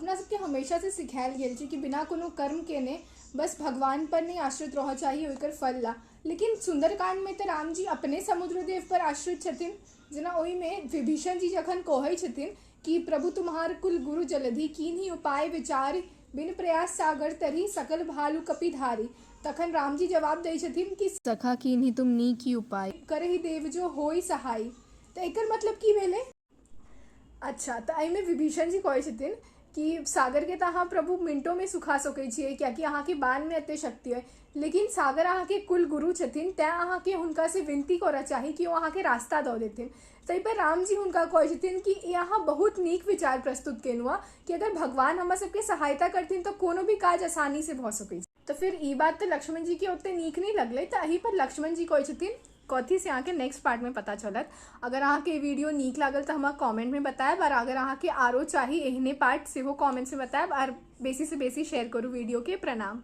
अपना सबके हमेशा से सिखायल गेल छै कि बिना कोनो कर्म केने बस भगवान पर नहि आश्रित रहऽ चाही ओकर फल ला। लेकिन सुंदरकांडमे तऽ रामजी अपने समुद्रदेव पर आश्रित छथिन। जेना ओहिमे विभीषण जी जखन कहै छथिन कि प्रभु तुम्हार कुल गुरु जलधि कीन्ही उपाय विचार, बिन प्रयास सागर तरी सकल भालु कपिधारी, तखन रामजी जवाब दै छथिन कि सखा कीन्ही तुम नीकी उपाय, करहि देव जो होई सहाय। तऽ एकर मतलब की भेलै? अच्छा, तऽ एहिमे विभीषण जी कहै छथिन कि सागरके तऽ अहाँ प्रभु मिनटोमे सुखा सकै छियै, कियाकि अहाँके बाणमे एते शक्ति अइ, लेकिन सागर अहाँके कुल गुरु छथिन, तैँ अहाँके हुनकासँ विनती करऽ चाही कि ओ अहाँके रास्ता दऽ देथिन। ताहिपर रामजी हुनका कहै छथिन कि ई अहाँ बहुत नीक विचार प्रस्तुत केलहुँ हँ कि अगर भगवान हमर सबके सहायता करथिन तऽ कोनो भी काज आसानीसँ भऽ सकै छै। तऽ फेर ई बात तऽ लक्ष्मण जीके ओते नीक नहि लगलै, तऽ एहिपर लक्ष्मण जी कहै छथिन कथी से अहाँके नेक्स्ट पार्टमे पता चलत। अगर अहाँके ई वीडियो नीक लागल तऽ हमरा कमेंटमे बतायब, आओर अगर अहाँके आरो चाही एहने पार्ट सेहो कमेंट्समे बतायब, आओर बेसीसँ बेसी शेयर करू वीडियोके। प्रणाम।